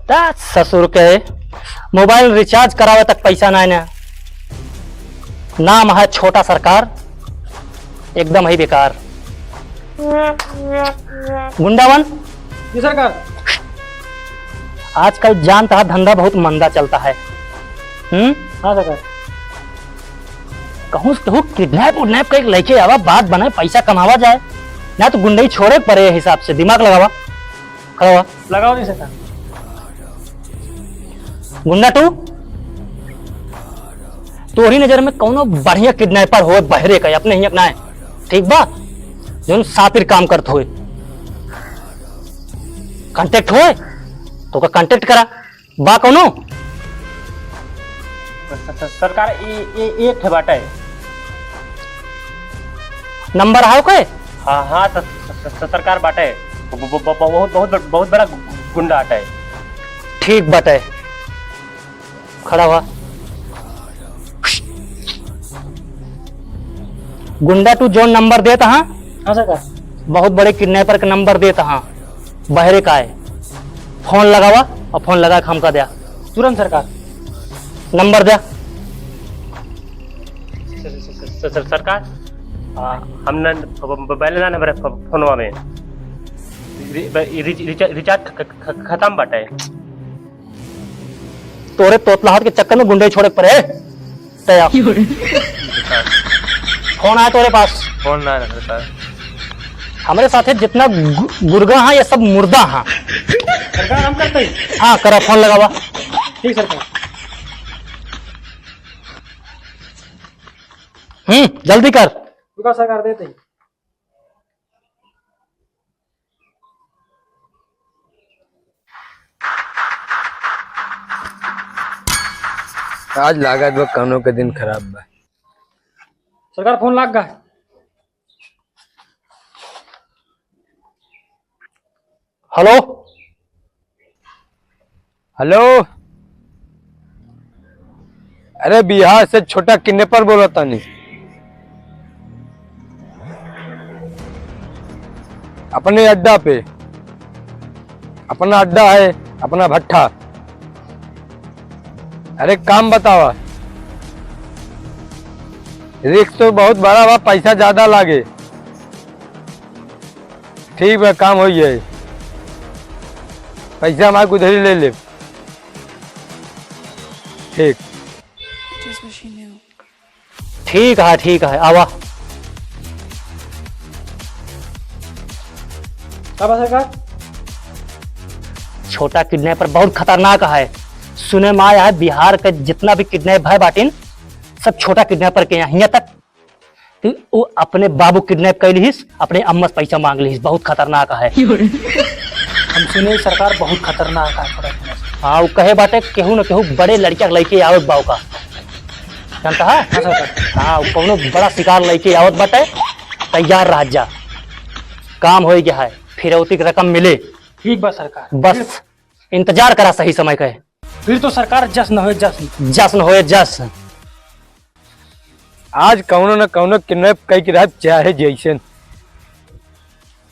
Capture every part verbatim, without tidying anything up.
ता ससुर के मोबाइल रिचार्ज करावे तक पैसा नाय ना। नाम है छोटा सरकार, एकदम ही बेकार। गुंडावन। जी सरकार। आजकल जानता है धंधा बहुत मंदा चलता है। हम्म? हाँ सरकार। कहूँ से कहूँ किडनैप उडनैप कइके लइके आवा, बात बनाए, पैसा कमावा जाए, ना तो गुंडई छोड़े के परे हिसाब से। दिमाग लगावा। खड़ा हुआ। लगाओ नहीं सकता। गुंडा टू, तोहरी नजर में कौनो बढ़िया किडनैपर होए बहरे का, अपने हियाँ के नाय, ठीक बा? जौन सातिर काम करत होए, कांटेक्ट होए तो का कांटेक्ट करा, बा कौनो? स-, स-, सरकार, ए, ए, एक ठे बाटे। नंबर हाउ के? हाँ, हाँ, स-, स-, स-, सरकार बाटे। ब-, ब-, ब-, बहुत, बहुत, बहुत बड़ा गुंडा आटे। ठीक बाटे। खड़ा हुआ। गुंडा टू जौन नंबर देत हा? हाँ सरकार। बहुत बड़े किडनैपर के नंबर देत हा। बहरे का है? फोन लगावा और फोन लगा के हमका द्या। तुरंत सरकार। नंबर द्या। स-, स-, स-, स-, स-, सरकार, आ, हम न, ब-, ब-, बैलेंस ना हमारे फ-, फोनवा में। रि-, ब-, रिच-, रिचा-, रिचार्ज ख-, ख-, ख-, खत्म बाटे। तोरे तोतलाहट के चक्कर में गुंडे छोड़े पड़े। तैयार। फोन आया तोरे पास? फोन ना है सरकार। हमरे साथे जितना गु-, गुर्गा हाँ, ये सब मुर्दा हाँ। सरकार, हम करते हैं। हाँ, करा, फोन लगावा। ठीक सरकार। हम्म, जल्दी कर। रुका सरकार, देते हैं। आज लागत बा कौनो के दिन खराब बा। सरकार, फोन लाग गा। हेलो। हेलो, अरे बिहार से छोटा किडनैपर बोला तानी। अपने अड्डा पे, अपना अड्डा है, अपना भट्ठा। अरे काम बतावा, रिस्क तो बहुत बड़ा बा, पैसा ज्यादा लागे। ठीक बा, काम हो जाए, पैसा हमारे उधर ही ले ले। ठीक। Just what she knew. ठीक है, ठीक है, आवा। का बा सरकार? छोटा किडनैपर बहुत खतरनाक है। सुने में आया है बिहार के जितना भी किडनैप भय बाटिन, सब छोटा किडनैपर के यहाँ, हियाँ तक कि वो अपने बाबू किडनैप कर लिहिस, अपने अम्मा से पैसा मांग लिहिस, बहुत खतरनाक है। हम सुने सरकार बहुत खतरनाक है थोड़ा। हाँ, वो कहे बाटे केहू न केहू बड़े लड़का के लइके आवत बा ओका। जानता है? हाँ सरकार। हाँ, वो कौनो बड़ा शिकार लइके आवत बाटे, तैयार रह जा। काम होई गया है, फिरौती की रकम मिले। ठीक बा सरकार। बस इंतजार करा सही समय का। फिर तो सरकार जश्न होए जश्न। जश्न होए जश्न। आज कौनो न कौनो किडनैप कई के रहब चाहे जैसन,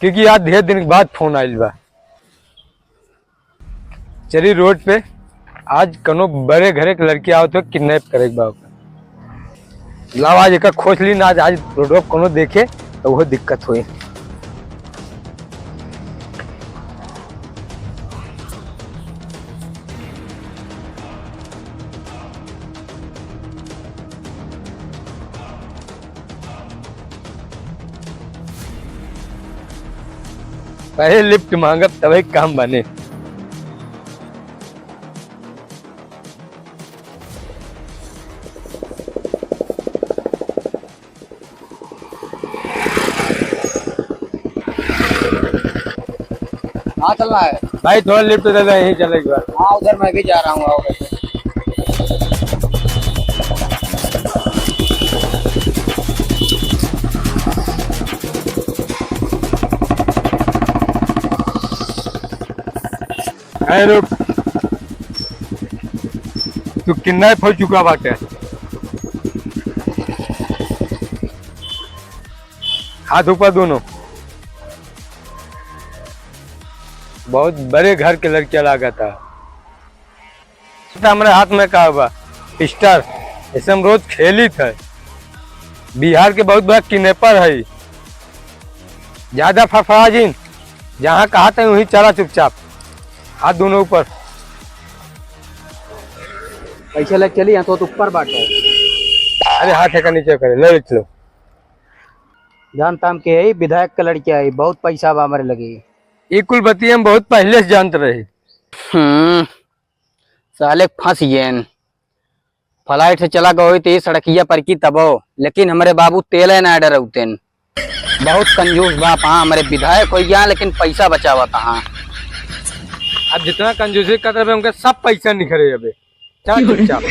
क्योंकि आज ढेर दिन के बाद फोन आइल बा। चली रोड पे, आज कौनो बड़े घरे के लड़की आवत हो, किडनैप करे के बा ओकर। लाओ आज एकर खोज ली ना, आज, आज रोडवा पे कौनो देखे तो वो दिक्कत होई। पहले लिफ्ट मांगब तबे काम बने। कहाँ चल रहा है? भाई, थोड़ा लिफ्ट दे दे, यहीं चले एक बार। हाँ, उधर मैं भी जा रहा हूँ, आओ वैसे। ए, रुक। तू किडनैप हो चुका बाटे। हाथ ऊपर दोनों। बहुत बड़े घर के लड़किया लागत है। तो हमरे हाथ में का बा, पिस्टल, ऐसे हम रोज खेलित है। बिहार के बहुत बड़ा किडनैपर है, ज्यादा फड़फड़ा जिन, जहाँ कहा थे वहीं चला चुपचाप, हाथ दोनों ऊपर। पैसा लेके चली, यहाँ तो ऊपर बाटे। अरे हाथ है का नीचे करे, ले चलो। जानता हम के है, विधायक के लड़किया है, बहुत पैसा बा हमरे लगे। ई कुल बतिया हम बहुत पहले से जानत रही। हम्म, साले फंस गएन। फ्लाइट से चला गए होई तो ये सड़किया पर की तबो, लेकिन हमरे बाबू तेले ना डरौतेन। बहुत कंजूस बाप, हाँ, हमरे विधायक हो गया, लेकिन पैसा बचावत, हाँ। अब जितना कंजूसी करत रहे, उनके सब पैसा निकले अबे। चल चुपचाप।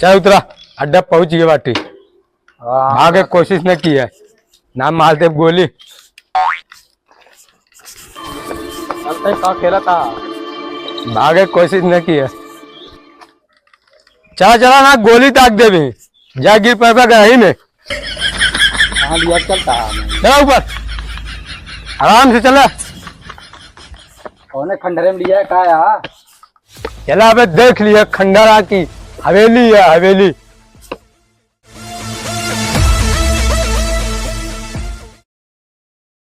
चल उतरा, अड्डा पहुंच गए बाटी। हाँ। भागे कोशिश न किया, ना मार देब गोली। चलते का खेला था। भागे कोशिश न किया। चला, चला ना, गोली ताक देबी। जा गिर पड़बा गही में। कहाँ लिया चलता है? चला ऊपर। आराम से चला। कौने खंडरे में लिया है, का है? चला अबे देख लिया खंडरा की हवेली है, हवेली।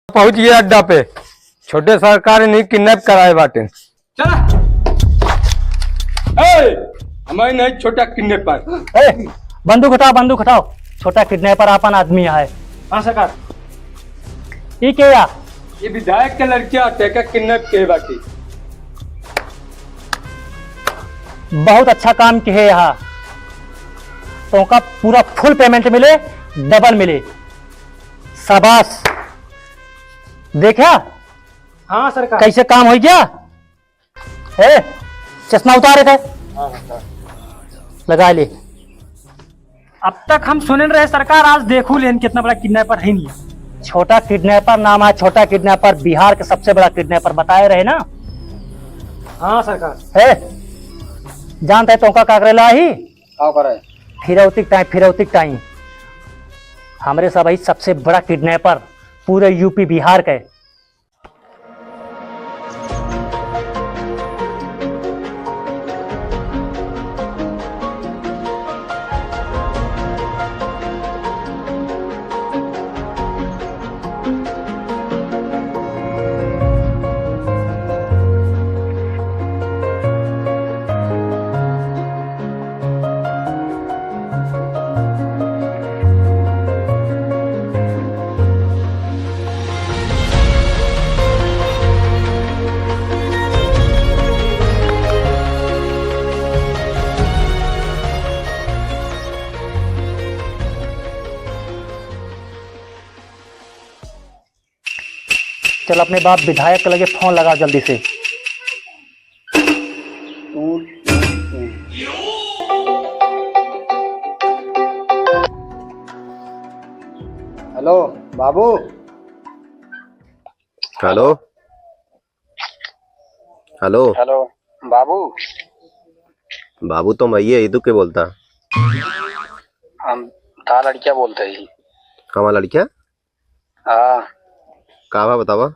पहुंच गए अड्डा पे। छोटे सरकार ने किडनैप कराए बाटे। चला। ए, हमारे नहीं छोटा किडनैपर। ए, बंदूक हटाओ, बंदूक हटाओ। छोटा किडनैपर आपन आदमी है। हाँ सरकार। ई के या? ये विधायक के लड़किया आते का किडनैप के बाटे। बहुत अच्छा काम किहे यहाँ। तो उनका पूरा फुल पेमेंट मिले, डबल मिले। शाबाश। देखा? हाँ सरकार। कैसे काम हो गया? ए, चश्मा उतारे थे। हाँ, हाँ, हाँ। लगा ले। अब तक हम सुने रहे सरकार, आज देखू लेन कितना बड़ा किडनैपर है नहीं। छोटा किडनैपर नाम है, छोटा किडनैपर, बिहार के सबसे बड़ा किडनैपर बताए रहे ना। हाँ सरकार। ए, जानते हैं तो का करेला ही? का करे? फिरौती टाइम, फिरौती टाइम। हमरे सब ही सबसे बड़ा किडनैपर पूरे यूपी बिहार के। चल, अपने बाप विधायक के लगे फोन लगाओ जल्दी से। हेलो बाबू। हेलो। हेलो। हेलो बाबू। बाबू तो मैं ही है, तू के बोलता? हम था लड़किया बोलते ही। हमारा लड़किया? हाँ। का बा बतावा?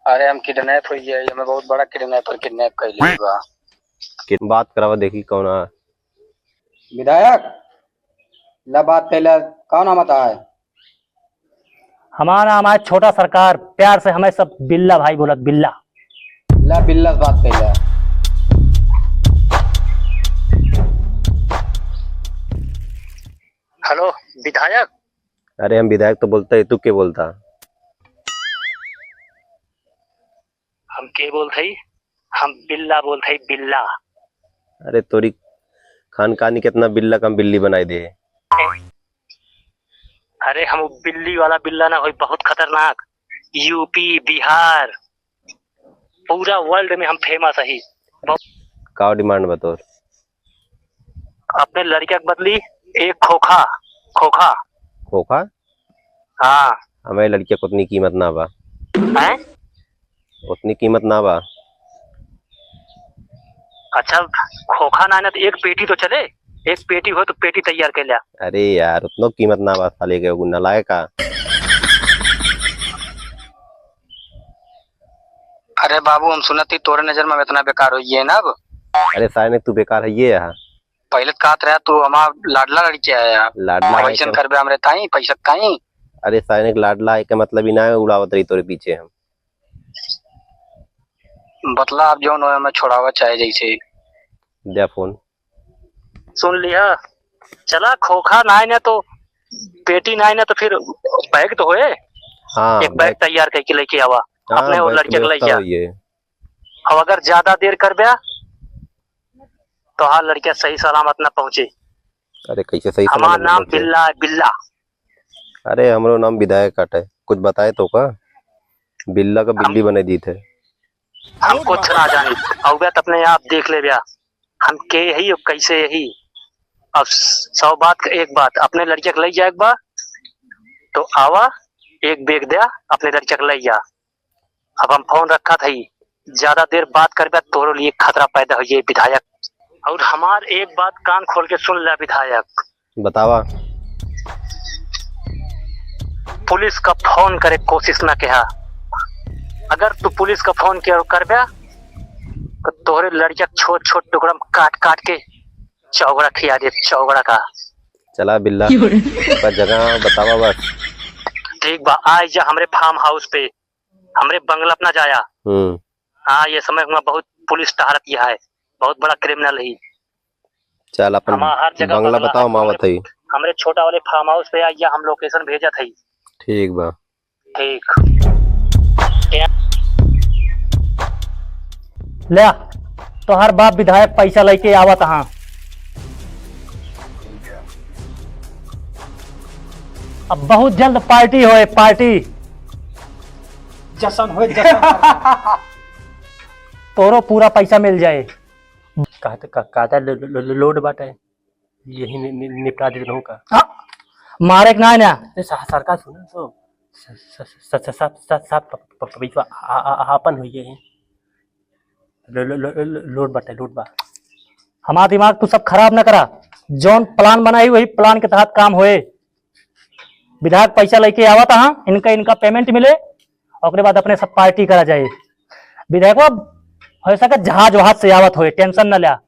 अरे हम किडनैप हुई है, हमें बहुत बड़ा किडनैपर किडनैप कर लिया बा। कि बात करावा देखी कौन है। विधायक, ला बात कैला, कौन नाम आता है? हमारा नाम है छोटा सरकार, प्यार से हमें सब बिल्ला भाई बोलत, बिल्ला। ला बिल्ला से बात कैला। हेलो विधायक। अरे हम विधायक तो बोलते ही, तू के बोलता? हम के बोलते ही? हम बिल्ला बोलते ही, बिल्ला। अरे तोरी खानकानी केतना बिल्ला कम बिल्ली बनाई दे। अरे हम बिल्ली वाला बिल्ला ना होई, बहुत खतरनाक। यूपी, बिहार, पूरा world में हम famous हई। का demand बा तोर? अपने लड़किया के बदली एक खोखा, खोखा। खोखा? हाँ। हमारे लड़किया के उतनी कीमत ना बा। हैं? उतनी कीमत ना बा। अच्छा, खोखा ना है ना तो एक पेटी तो चले, एक पेटी हो तो पेटी तैयार कर लिया। अरे यार, उतनो कीमत ना बा साले के, वो नालायक का। अरे बाबू, हम सुनत ही तोरे नजर में हम इतना बेकार होइए ना अब। अरे साले ने तू बेकार है ये यहाँ। पहले तो कहत रहा तू हमार लाडला लड़किया है यार। लाडला है वैसन क्या? करबे हमरे ताई, पैसा ताई। अरे साले ने लाडला है के मतलब ही ना है, उड़ावत रही तोरे पीछे हम। बतला आप जौन होए, हमें छोड़ावा चाहे जैसे। द्या फोन। सुन लिया, चला खोखा नाय ना तो पेटी नाय ना तो फिर बैग तो होए। हाँ, एक बैग बैग। तैयार करके लेके आवा, हाँ, अपने और बैग लड़के के व्यवस्था लइया। होइए। अब अगर ज्यादा देर करब्या तो हाँ लड़किया सही सलामत ना पहुँचे। अरे कैसे सही हमार सलामत ना नाम पहुँचे? बिल्ला है, बिल्ला। अरे, हमरो नाम विधायक काटे, कुछ बताए तो का? बिल्ला का हम बिल्ली बने दीत है। हम कुछ ना जानी, अउबे त अपने आप देख लेब्या, हम के यही और कैसे यही। अब सौ बात का एक बात, अपने लड़किया के लई जाए के बा, तो आवा, एक बैग द्या, अपने लड़किया के लई जा। अब हम फोन रखत हई, ज्यादा देर बात करबे तोरो लिए खतरा पैदा होइए विधायक। और हमार एक बात कान खोल के सुन ले विधायक। बतावा। पुलिस का फोन करे कोशिश ना किहा। अगर तू पुलिस का फोन किया करबे तो तोहरे लड़किया के छोट छोट टुकड़ा में काट काट के चौगड़ा खिया दे, चौगड़ा का। चला बिल्ला, क्यों रे? ओकर जगह बतावा बस। ठीक बा, आइ जा हमरे farm house पे, हमरे बंगला पे ना जाया। हम्म। हाँ, ये समय हुआ बहुत पुलिस टहरत यह है, बहुत बड़ा criminal है। चल अपन हमार हर जगह बंगला बंगला बताओ, है। हम हमरे, आवत हई। हमरे छोटा वाले farm house पे आइ जा, हम location भेजत हई। ठीक बा। ठीक। ले, तोहार बाप विधायक पैसा लेके आवत हाँ। अब बहुत जल्द party होए, party। जश्न होए, जश्न। तोरो पूरा पैसा मिल जाए। कहत, कह-, कहता लो-, लो-, लो-, load बाटे। यही नि-, नि-, निपटा दे रहूं का? हाँ, मारे के ना है ना। ए, सा-, सरकार सुना तो, स-, स-, प-, प-, प-, पैसा आ-, आ-, आ-, आपन होइए है। लो-, लो-, लो-, लो-, load बाटे, load बा। हमार दिमाग तू सब खराब न करा। जौन plan बनाई, वही plan के तहत काम होए। विधायक पैसा लेके आवत हाँ, इनका, इनका payment मिले, ओकरे बाद अपने सब party करा जाए। विधायक बाब, हो सके जहाज वहाज से आवत होए, tension न ल्या।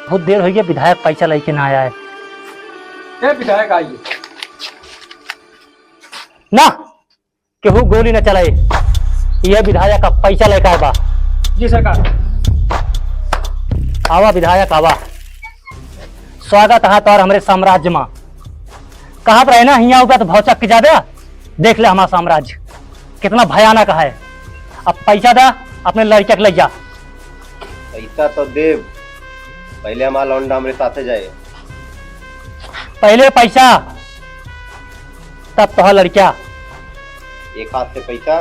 बहुत देर होइ गया, विधायक पैसा लेके ना आया है। ए विधायक आइए। ना, केहू गोली न चलाए। यह विधायक का पैसा लेकर बा। जी सरकार। आवा विधायक, आवा। स्वागत है तोर हमरे साम्राज्य मा। कहत रहे ना, हियाँ ऊपर तो भौचक के जाबे। देख ले हमार साम्राज्य कितना भयानक है। अब पैसा दे, अपने लड़किया के ले जा। पैसा तो देब, पहले हमार लौंडा हमरे साथे जाए। पहले पैसा, तब तोहार लड़किया। एक हाथ से पैसा,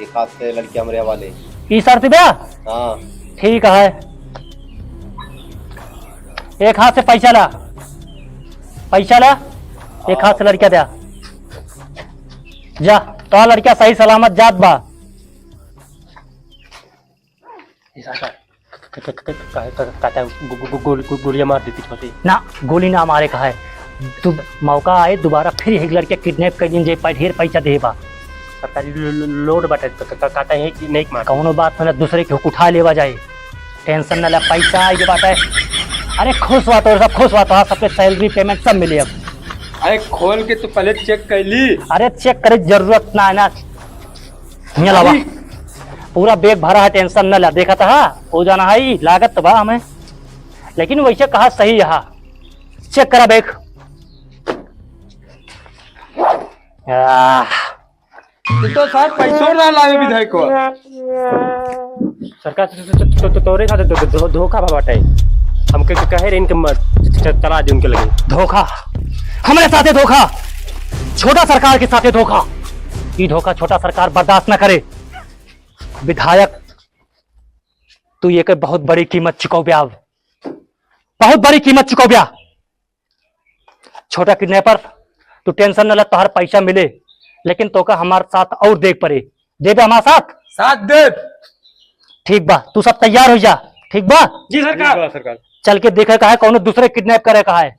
एक हाथ से लड़किया हमरे हवाले। ई शर्त बा? हाँ। ठीक है, एक हाथ से पैसा ला, पैसा ला, एक हाथ से लड़किया दे। जा, तोहार लड़किया सही सलामत जात बा। काटा गो-, गो-, गो-, गोल-, गो-, गोलियां मार देती छोटी। ना, गोली ना मारे का है। तू मौका आए, दोबारा फिर एक लड़के किडनैप कर लीन, जे पै-, ढेर पैसा दे बा। सरकारी लो-, लो-, लोड बाटे, क-, क-, क-, काटा है कि नहीं मार। कौनो बात ना, दूसरे के उठा लेवा जाए, टेंशन ना ले, पैसा आए के बात है। अरे खुश हुआ तो सब खुश हुआ तो, हाँ, सबके सैलरी पेमेंट सब मिली अब। अरे खोल के तू पहले चेक कर ली। अरे चेक करे जरूरत ना है ना, हियाँ लावा। अरे। पूरा बैग भरा है, टेंशन न ला। देखा था, हो जाना है, लागत तो बा हमें, लेकिन वैसे कहा सही है। चेक करा बैग। आह। तू तो साहब पैसो ना लावे विधायक को। सरकार तो, तो, तो, तो, तोरे साथे धो-, धो-, धोखा बा बाटे। हमके के कहे रहे इनके म-, च-, च-, चला दे उनके लगे। धोखा? हमरे साथे धोखा? छोटा सरकार के साथे धोखा? ई धोखा छोटा सरकार बर्दाश्त न करे। विधायक, तू ये के बहुत बड़ी कीमत चुकौब्या, बहुत बड़ी कीमत चुकौब्या। छोटा किडनैपर, तू टेंशन न ले, तोहर पैसा मिले, लेकिन तोका हमार साथ और देख पड़े। देबे हमार साथ? साथ देब। ठीक बा, तू सब तैयार हो जा, ठीक बा? जी सरकार। जी सरकार। चल के देखे का है, कौनो दूसरे किडनैप करे का है,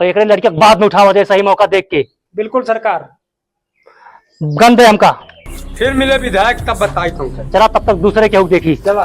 और एकरे लड़किया के बाद में उठावा जाए सही मौका देख के। बिल्कुल सरकार। गन दे हमका। फिर मिले विधायक, तब बताई तुमसे। चला, तब तक दूसरे केहू देखी। चला।